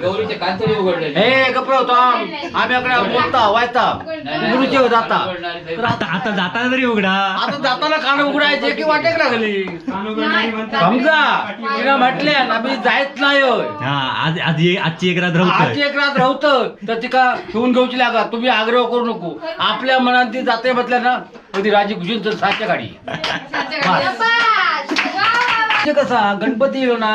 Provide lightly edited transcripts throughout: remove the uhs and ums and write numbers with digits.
गौरीचे कान तरी उघडले. हे कपडे होतो आम्ही अकडे बोलता वायता गुरुचे जाता. आता आता जाताना तरी उघडा. आता जाताना कान उघडायचे की वाटेक लागली समजा तिला म्हटले आम्ही जायच नाही. आज आज आजची एक रात राहतो, आजची एक रात राहतं तर तिका ठेवून घेऊची लागा. तुम्ही आग्रह करू नको. आपल्या मनात ती जाते म्हटलं ना ती राजी खुशी तर सातच्या गाडी कसा गणपती येऊ ना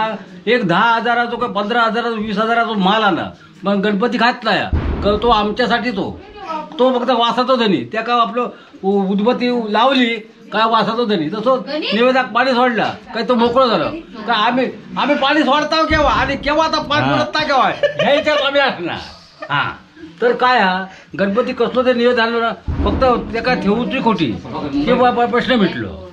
एक 10 हजाराचो का 15 हजाराचो 20 हजाराचो माल आला मग गणपती खात नाही तो आमच्यासाठी. तो तो फक्त वासाचो धनी. त्या का आपलं उदबत्ती लावली काय वासाचो धनी तसं निवेदाक पाणी सोडला काय तो मोकळं झालं. काय आम्ही आम्ही पाणी सोडता केव्हा आणि केव्हा आता पाणी सोडता केव्हा ह्या विचार आम्ही असणार. हा तर काय हा गणपती कसलो ते निवेद आणलो ना फक्त त्या काय ठेवूची खोटी ते प्रश्न मिटलो.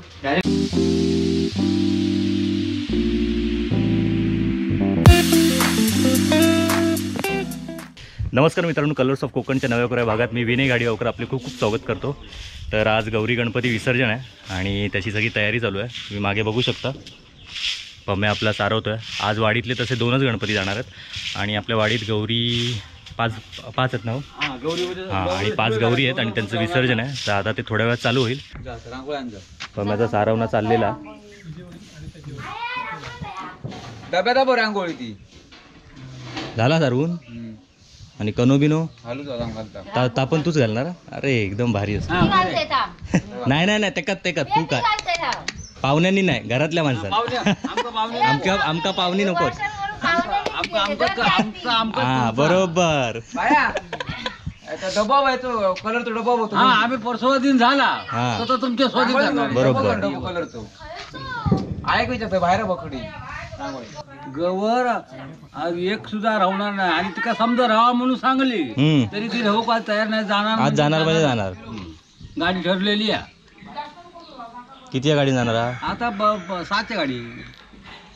नमस्कार मित्रांनो, कलर्स ऑफ कोकणच्या नव्या कोऱ्या भागात मी विनय गाडीवाकर आपले खूप खूप स्वागत करतो. तर आज गौरी गणपती विसर्जन आहे आणि त्याची सगळी तयारी चालू आहे. तुम्ही मागे बघू शकता पम्या आपला सारवतो आहे. आज वाडीतले तसे 2च गणपती जाणार आहेत आणि आपल्या वाडीत गौरी 5 आहेत ना हो? हां, आणि 5 गौरी आहेत आणि त्यांचं विसर्जन आहे. तर आता ते थोड्या वेळात चालू होईल. पम्याचा सारवणा चाललेला. झाला सारवून आणि कनो बिनो तापन तूच घालणार? अरे एकदम भारी असतो. नाही नाही नाही तेकात तेकात तू काय पाहुण्यांनी नाही, घरातल्या माणसांना. आमका आमका पाहुणी नकोच. हा बरोबर. आम्ही परसोवा दिन झाला तर तुमच्या स्वाधीन. बरोबर. गवर आज एक सुद्धा राहणार नाही आणि तिका समजा राहा म्हणून सांगली तरी ती राहू का तयार नाही. जाणार आज जाणार म्हणजे जाणार. गाडी ठरलेली आहे. किती गाडी जाणार आता? 7 गाडी.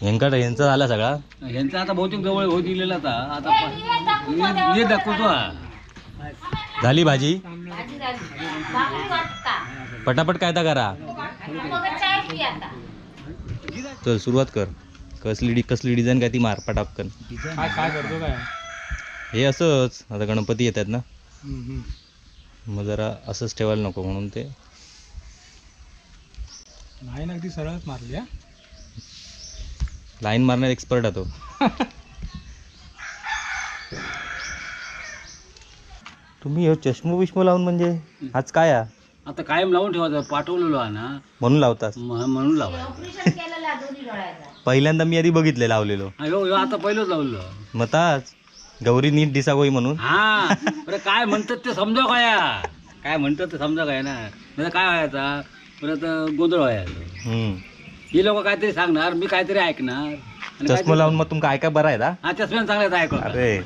ह्यांका ह्यांचा झाला सगळा. ह्यांचा आता बहुतेक जवळ होत दिलेला आता दाखवतो. झाली भाजी पटापट काय करा. चल सुरुवात कर. कसली कसली डिझाईन काय ती मार पटापकन. काय करतो काय हे असंच आता गणपती येतात ना मग जरा असंच ठेवायला नको म्हणून ते लाईन अगदी सरळच मारली. लाईन मारण्यात एक्सपर्ट आहे तो. तुम्ही हे चष्मो बिष्मो लावून म्हणजे आज काय आता कायम लावून ठेवायचं पाठवलेलो आहे ना म्हणून लावतास म्हणून लावायचं. पहिल्यांदा मी आधी बघितले लावलेलो. आता पहिलंच लावलं मग ताच गौरी नीट दिसावं म्हणून. हा बरं काय म्हणतात ते समजा काय काय म्हणतात ते समजा काय ना नाही काय व्हायचा परत गोंधळ व्हायचा. ही लोक काहीतरी सांगणार मी काहीतरी ऐकणार. चष्मा लावून मग तुमका ऐका बरं आहे. हा चष्मा चांगला ऐकू. अरे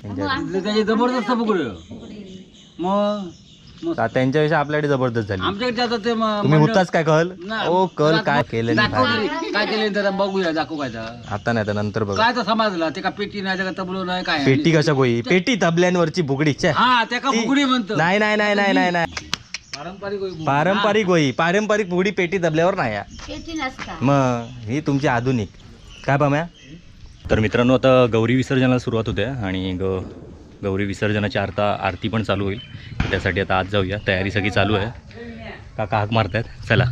त्याची जबरदस्त पकड मग त्यांच्यापेक्षा आपल्याकडे जबरदस्त झाली. आमच्याकडे आता ते तुम्ही होताच काय कल ओ कल काय केलं काय केलं तर बघूया दाखवू काय आता नाही तर नंतर बघ. काय तर समजला ते का पेटी नाही का तबलो नाही काय पेटी कशा गोई पेटी तबल्यांवरची बुगडी. हा त्या का बुगडी म्हणतो. नाही नाही नाही नाही नाही नाही पारंपरिक पारंपरिक गोई पारंपरिक बुगडी पेटी तबल्यावर नाही. मग ही तुमची आधुनिक काय पाम्या. तर मित्रांनो आता गौरी विसर्जनाला सुरुवात होते आणि गौरी विसर्जनाची आरती पण चालू होईल. त्यासाठी आता आज जाऊया. तयारी सगळी चालू आहे. काका हाक मारतायत चला.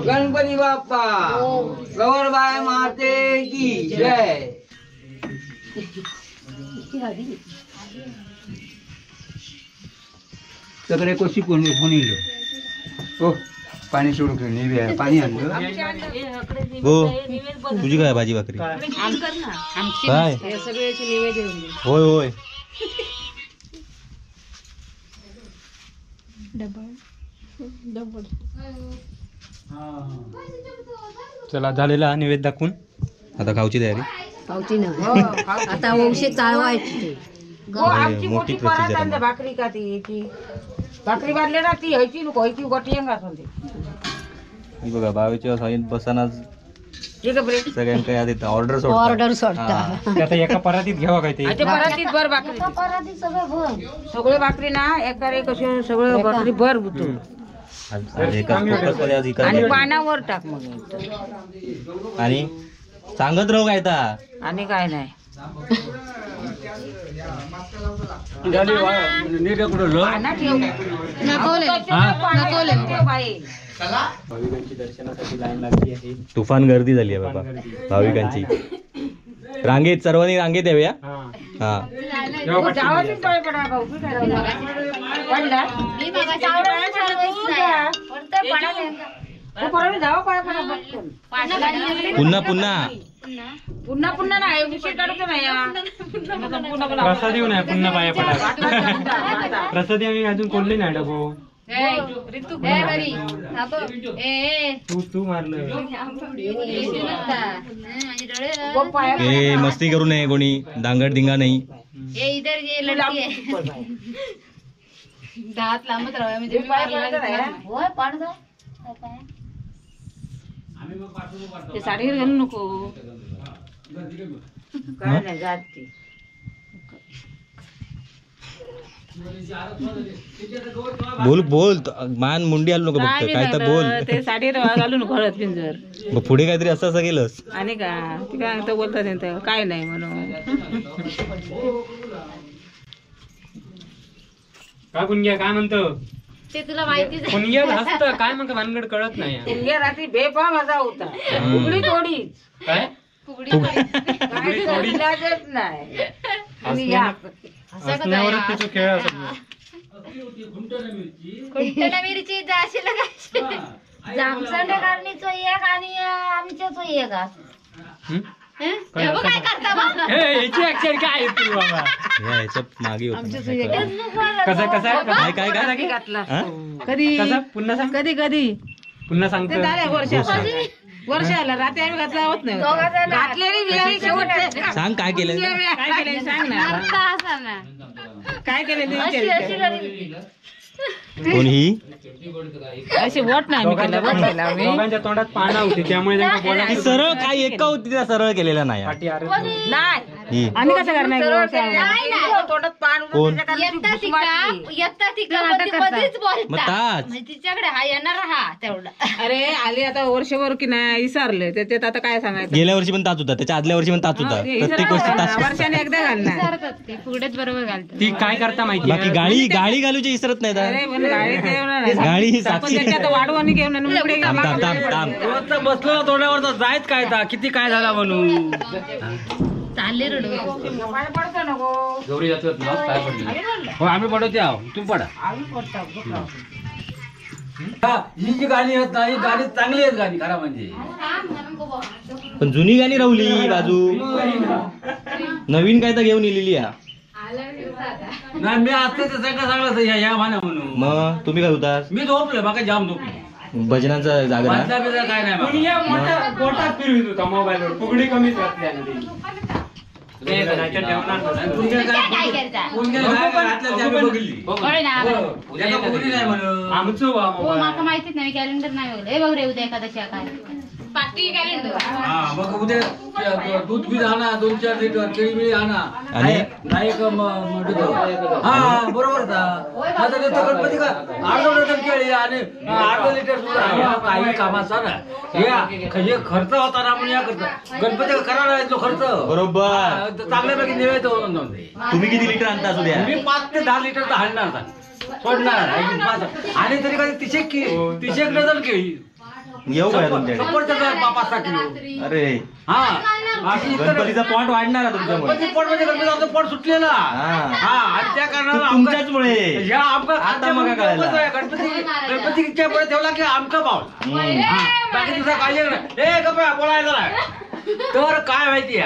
गणपती बाप्पा गौरबाई माते की जय। सगळे कशी कोणी फोन हो पाणी सोडून खेळ पाणी आणलं हो। तुझी काय भाजी भाकरी काय? होय होय डबल। चला झालेला नैवेद्य दाखवून आता खाऊची तयारी। खाऊची ना आता वंशे चाळवायची। मोठी प्रोसिजर भाकरी का ती भाकरी बांधले ना ती हयची नको हयची गोटी असून ही बघा बावेच्या साईन बसाना सगळ्यांका याद येतं ऑर्डर सोडता ऑर्डर सोडता। आता एका परातीत घ्यावा काय ते परातीत भर भाकरी परातीत सगळं भर सगळे भाकरी ना एका एक असे सगळं भाकरी भर बुतो आणि पानावर टाक मग आणि सांगत राहू काय ता आणि काय नाही भाविकांची दर्शनासाठी लाईन लागली आहे। तुफान गर्दी झाली आहे बाबा भाविकांची। रांगेत सर्वांनी रांगेत यावे। हा पुन्हा पुन्हा पुन्हा पुन्हा नाही उशीर काढूच नाही। प्रसाद येऊ नाही पुन्हा पाया पडा प्रसादी आम्ही अजून कोणली नाही डबो तू तू मारलं ए मस्ती करू नये कोणी दांगड दिंगा नाही। इधर ये लड़की है दात लांबच राहूया म्हणजे ते साडी घालू नको काय नाही जात ती। बोल बोल मान मुंडी आलो नको फक्त काय तर बोल ते साडी घालू नको हळद पिंजर मग पुढे काहीतरी असं असं केलंस आणि का ती काय बोलतात काय नाही म्हणून का गुंग्या काय म्हणतो ते तुला माहिती गुंग्या हसत काय मग भानगड कळत नाही। गुंग्या रात्री बेफाम असा होता फुगडी थोडी काय फुगडी थोडी इलाजच नाही हसण्यावरच त्याचा खेळ असतो। खुंटणा मिरची जाशील जामसंडे एक आणि आमच्याच एक काय करता काय तू बाबा ह्याच्या मागे कसं कसं काय काय काय कधी कसं पुन्हा सांग कधी कधी पुन्हा सांगतो वर्ष आला रात्री आम्ही घातला होत नाही घातलेली सांग काय केलं काय केलं सांग ना काय केलं कोणी अशी वोट नाही आम्ही केलं वोट केला आम्ही दोघांच्या तोंडात पाना होती त्यामुळे त्यांना बोलायला सरळ काय एका होती त्या सरळ केलेला नाही नाही आणि कसं करणार तोंडात पान कोण येता तिका मध्येच बोलता तिच्याकडे हा येणार हा तेवढा। अरे आले आता वर्षभर की नाही विसरले त्याच्यात आता काय सांगायचं। गेल्या वर्षी पण ताच होता त्याच्या आदल्या वर्षी पण ताच होता प्रत्येक वर्षी ताच वर्षाने एकदा घालणार फुगड्यात बरोबर घालतात ती काय करता माहिती बाकी गाळी गाळी घालूची विसरत नाही। अरे पण गाळी गाळी ही साक्षी वाढवणी घेऊन बसलो तोंडावर जायच काय किती काय झाला म्हणून चालले रडू गौरी जातात ना काय पडले हो आम्ही पडवते आहो तुम्ही पडा। ही जी गाणी आहेत ना ही गाणी चांगली आहेत गाणी खरा म्हणजे पण जुनी गाणी राहुली बाजू नवीन काय तर घेऊन इलेली हा नाही मी आता ते सगळं सांगलं ह्या म्हणा म्हणून मग तुम्ही काय होता मी झोपलो माका जाम झोपलो भजनांचा जागरण काय नाही पोटात फिरवीत होता मोबाईलवर फुगडी कमीच घातली आणि आमचं माका माहितीच नाही कॅलेंडर नाही बघलं बघ रे उद्या एकादशी काय पाटी कॅलेंडर हा मग उद्या दूध बी आणा 2-4 लिटर केळी बिळी आणा आणि नाही हा बरोबर आता गणपती का अर्धा लिटर केळी आणि अर्धा लिटर दूध काही कामाचा ना हे खर्च होता ना म्हणून या खर्च गणपती करा नाही तो खर्च बरोबर चांगल्यापैकी नैवेद्य होऊन. तुम्ही किती लिटर आणता उद्या? मी 5 ते 10 लिटर तर आणणार सोडणार आणि तरी कधी 30 डझन केळी येऊ काय तुमच्याकडे? 5-6 किलो. अरे हा, गणपतीचा पॉट वाढणार तुमच्यामुळे. पॉट म्हणजे गणपतीचा पॉट सुटलेला. हा, आणि त्या कारणाला तुमच्याचमुळे आता मग गणपती गणपतीच्या पुढे ठेवला की आमका पाऊल, बाकी दुसरा काही नाही. ए गप्पा बोलायला नाही. तर काय माहिती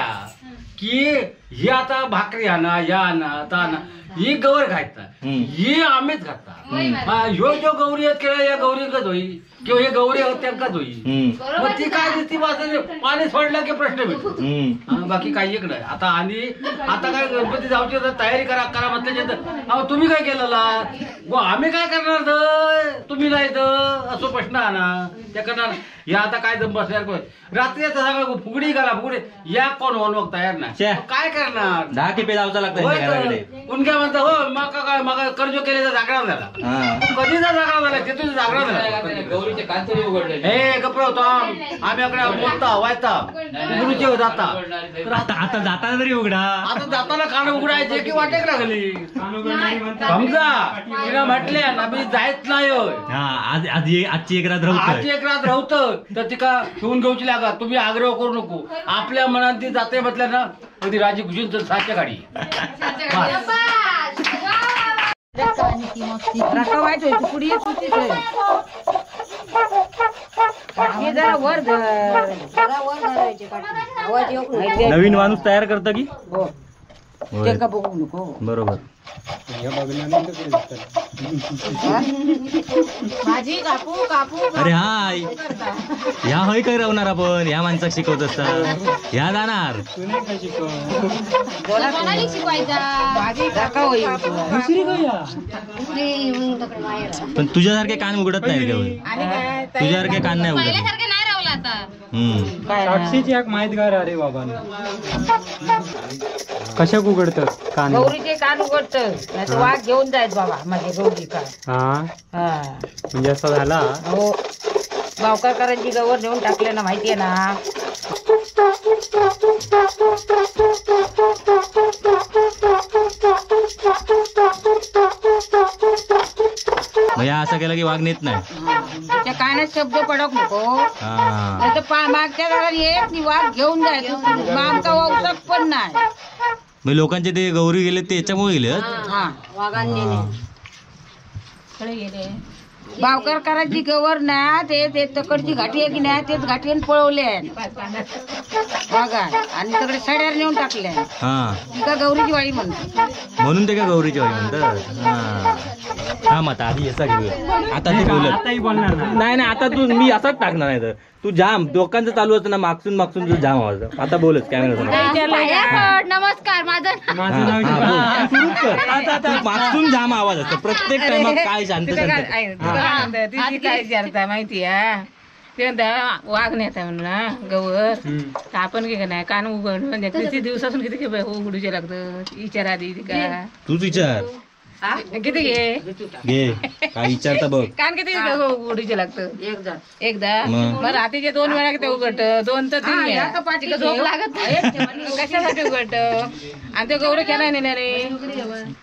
की ही आता भाकरी आणा, या आणा, आता आणा, ही गवर खायचा, ही आम्हीच खाता. ह्यो जो गौरी आहेत केला या गौरीकच होई किंवा हे गौरी आहेत त्यांकाच होई. मग ती काय दिसती पाणी सोडलं की प्रश्न मिळतो, बाकी काही एक नाही. आता आणि आता काय गणपती जाऊची तयारी करा करा म्हटल्याच्या, अहो तुम्ही काय केलेला, आम्ही काय करणार तर तुम्ही नाही तर, असो प्रश्न आणा त्या करणार. या आता काय जम बसल्या रात्री आता सगळं फुगडी करा फुगडी, या कोण होऊन तयार नाही, काय करणार? 10 खेपे जावचा लागतं. उनक्या म्हणता हो माका काय माका कर्ज केले जागरा झाला, कधीचा जागरा झाला तिथून जागरा झाला. गौरीचे कान तरी उघडले. हे कपडे होतो आम्ही अकडे बोलता वायता गुरुचे जाता. आता जाताना तरी उघडा, आता जाताना कान उघडायचे की वाटेक लागली समजा तिला म्हटले आम्ही जायच नाही. आज आजची एक रात राहतो, आजची एक रात राहतं तर तिका ठेवून घेऊची लागा, तुम्ही आग्रह करू नको. आपल्या मनात ती जाते म्हटलं ना ती राजी खुशी सातच्या गाडी. नवीन माणूस तयार करता की बरोबर. अरे हा ह्या हय काय राहणार आपण, ह्या माणसाक शिकवत असता, ह्या जाणार. पण तुझ्यासारखे कान उघडत नाही रे, तुझ्यासारखे कान नाही उघडत. साक्षीची एक माहितगार. अरे बाबा कशाक उघडतात कान? गौरीचे कान उघडत नाही वाघ घेऊन जायत बाबा माझे गौरी कान. हा म्हणजे असं झाला हो, गावकरांची गवर नेऊन टाकले ना, माहितीये ना. मग या असं केलं की वाघ नेत नाही, त्या कानात शब्द पडक नको. मागच्या घरात येत वाघ घेऊन जायचं, मागचा वाघ पण नाही. मग लोकांचे ते गौरी गेले ते याच्यामुळे गेले. बावकरकरांची गवर ना ते तकडची घाटी आहे की नाही, तेच घाटीने पळवले वाघा आणि तकडे सड्यावर नेऊन टाकले. का गौरीची वाडी म्हणतात, म्हणून ते का गौरीची वाडी म्हणतात. हा मग आधी याचा घेऊया. आता तू बोलत नाही नाही, आता तू मी असाच टाकणार नाही तर तू जाम लोकांचं चालू असतं ना, मागसून मागसून तू जाम आवाज. आता बोलच कॅमेरा. नमस्कार, माझं मागसून जाम आवाज असतो प्रत्येक टाइमात. काय शांत शांत काय विचारता माहिती आहे, ते म्हणता वाघ नेता म्हणून गवर, तर आपण की नाही कान उघड म्हणजे किती दिवसापासून किती उघडूचे लागतं विचार आधी का तूच विचार किती घे घे काय विचारता बघ. कान किती उघडूचे लागतं? एकदा एकदा. मग रात्रीचे 2 वेळा किती उघडत? 2 तर 3 वेळा. झोप लागत कशासाठी उघडत? आणि ते गौरी खेळाय नाही रे.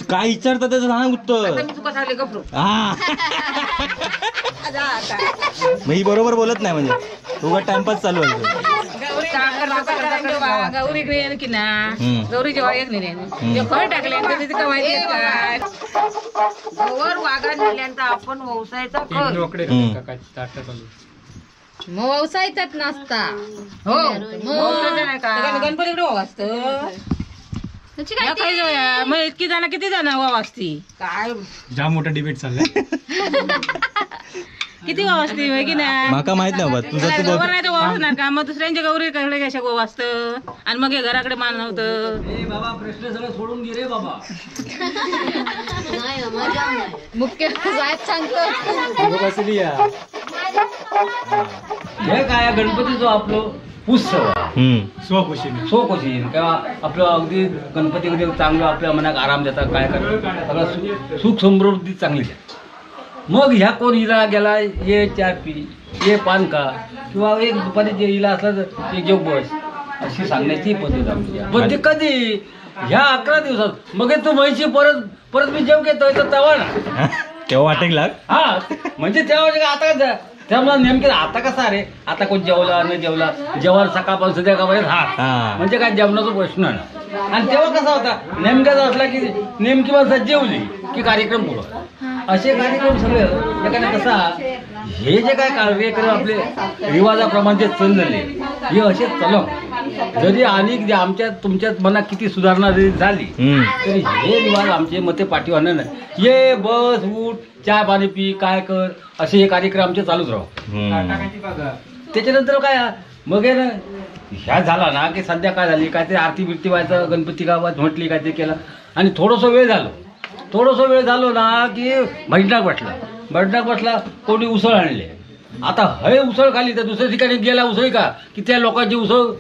काय विचारता त्याचं सांग उत्तर. मी तुका सांगले गप्रू. मग ही बरोबर बोलत नाही म्हणजे उगा टाइमपास चालू आहे. गौरी की ना गौरी जेव्हा एक नाही फळ टाकले गवर वाघा नेल्यानंतर आपण व्यवसायाचा मग व्यवसायाचाच नसता. हो गणपतीकडे वाव असत मग इतकी जण किती जण वाव असती? काय जाम मोठा डिबेट चाललाय. किती वाव असते की नाही माका माहित नाही बाबा. तुझा तू गवर नाही तर वाव असणार का? मग दुसऱ्यांच्या गौरी कडे कशा वाव असतं आणि मग हे घराकडे मान नव्हतं. बाबा प्रश्न सगळं सोडून गे रे बाबा. मुख्य साहेब सांगतो हे काय गणपती जो आपलं उत्सव स्वखुशीने किंवा आपलं अगदी गणपती कधी चांगलं आपल्या मनात आराम देतात, काय करतात सगळं सुख समृद्धी चांगली द्या. मग ह्या कोण इला गेला ये 4 पी ये पान का किंवा एक दुपारी जे इला असला तर एक जेव बस अशी सांगण्याची पद्धत आमची. पण ते कधी ह्या 11 दिवसात मग तू म्हैशी परत परत मी जेव घेतो तर तवा ना तेव्हा वाटेल लाग. हा म्हणजे तेव्हा आता त्यामुळे नेमके आता कसं रे, आता कोण जेवला न जेवला, जेवण सकाळपासून संध्याकाळपर्यंत हा म्हणजे काय जेवणाचा प्रश्न ना. आणि तेव्हा कसा होता नेमकाच असला की नेमकी माणसं जेवली की कार्यक्रम पुरा, असे कार्यक्रम सगळे. एखादा कसा हे जे काय कार्यक्रम आपले रिवाजाप्रमाणे जे चाललेले हे असे चलक जरी आणि आमच्या तुमच्यात मनात किती सुधारणा जरी झाली तरी हे रिवाज आमचे मते पाठीवाने नाही. ये बस उठ चहा पाणी पी काय कर असे हे कार्यक्रम आमचे चालूच राहू. त्याच्यानंतर काय मग हे ना ह्या झाला ना की संध्याकाळ झाली काहीतरी आरती बिरती व्हायचं, गणपती गावात म्हटली काहीतरी केलं आणि थोडंसं वेळ झालो, थोडंसं वेळ झालो ना की भजनाक बसला, भजनाक बसला कोणी उसळ आणले. आता हय उसळ खाली तर दुसऱ्या ठिकाणी गेला उसळी का की त्या लोकांची उसळ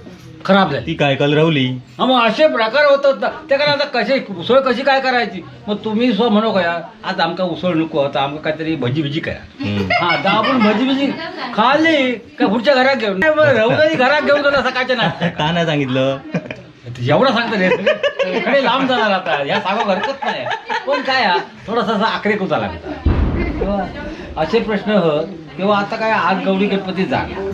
खराब झाली, ती काय कलरवली. हा मग असे प्रकार होतात ना. त्या कारण आता कसे उसळ कशी काय करायची, मग तुम्ही स्व म्हणू का आज आमका उसळ नको, आता आमका काहीतरी भजी भजी करा. हा आता आपण भजी भजी खाल्ली का पुढच्या घरात घेऊन रवदारी घरात घेऊन गेलो सकाळच्या नाश्त्याला. का नाही सांगितलं एवढं सांगतो इकडे लांब जाणार आता ह्या सांगू हरकत नाही, पण काय थोडासा असा आखरे होता लागला तेव्हा असे प्रश्न हत. तेव्हा आता काय आज गौरी गणपती जागा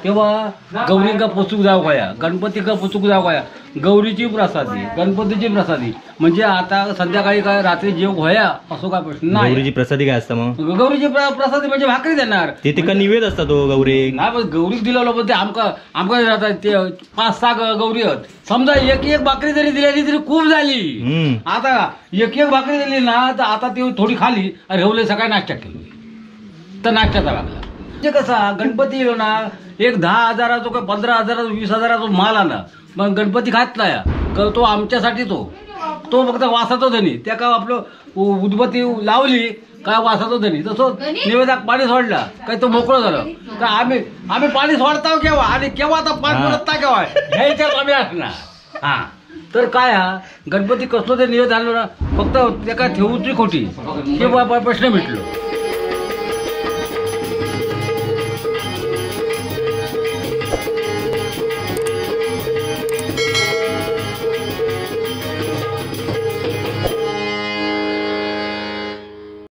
तेव्हा गौरींका पोचूक जाऊ काय, गणपतीका पोचूक जाऊ काय, गौरीची प्रसादी गणपतीची प्रसादी म्हणजे आता संध्याकाळी काय रात्री जेव होया असो काय प्रश्न नाही. गौरीची प्रसादी काय असतं मग? गौरीची प्रसादी म्हणजे भाकरी देणार, ते तिका निवेद असता तो गौरी नाही पण गौरीक दिलं पण ते आमका आमका ते 5-6 गौरी आहेत समजा एक एक भाकरी जरी दिली तरी खूप झाली. आता एक एक भाकरी दिली ना तर आता ती थोडी खाली रेवले सकाळी नाश्ता केली तर नाश्त्याचा लागला. म्हणजे कसा गणपती येलो ना एक 10 हजाराचो का 15 हजाराचो 20 हजाराचो माल आला मग गणपती खात नाही तो आमच्यासाठी, तो तो फक्त वासाचो धनी. त्या का आपलं उदबत्ती लावली काय वासाचो धनी, तसं निवेदाक पाणी सोडला काय तो मोकळं झालं का आम्ही आम्ही पाणी सोडता केव्हा आणि केव्हा आता पाणी सोडता केव्हा ह्या विचारात आम्ही असणार. हा तर काय हा गणपती कसलो ते निवेद आणलो ना फक्त त्या काय ठेवूची खोटी किंवा प्रश्न मिटलो.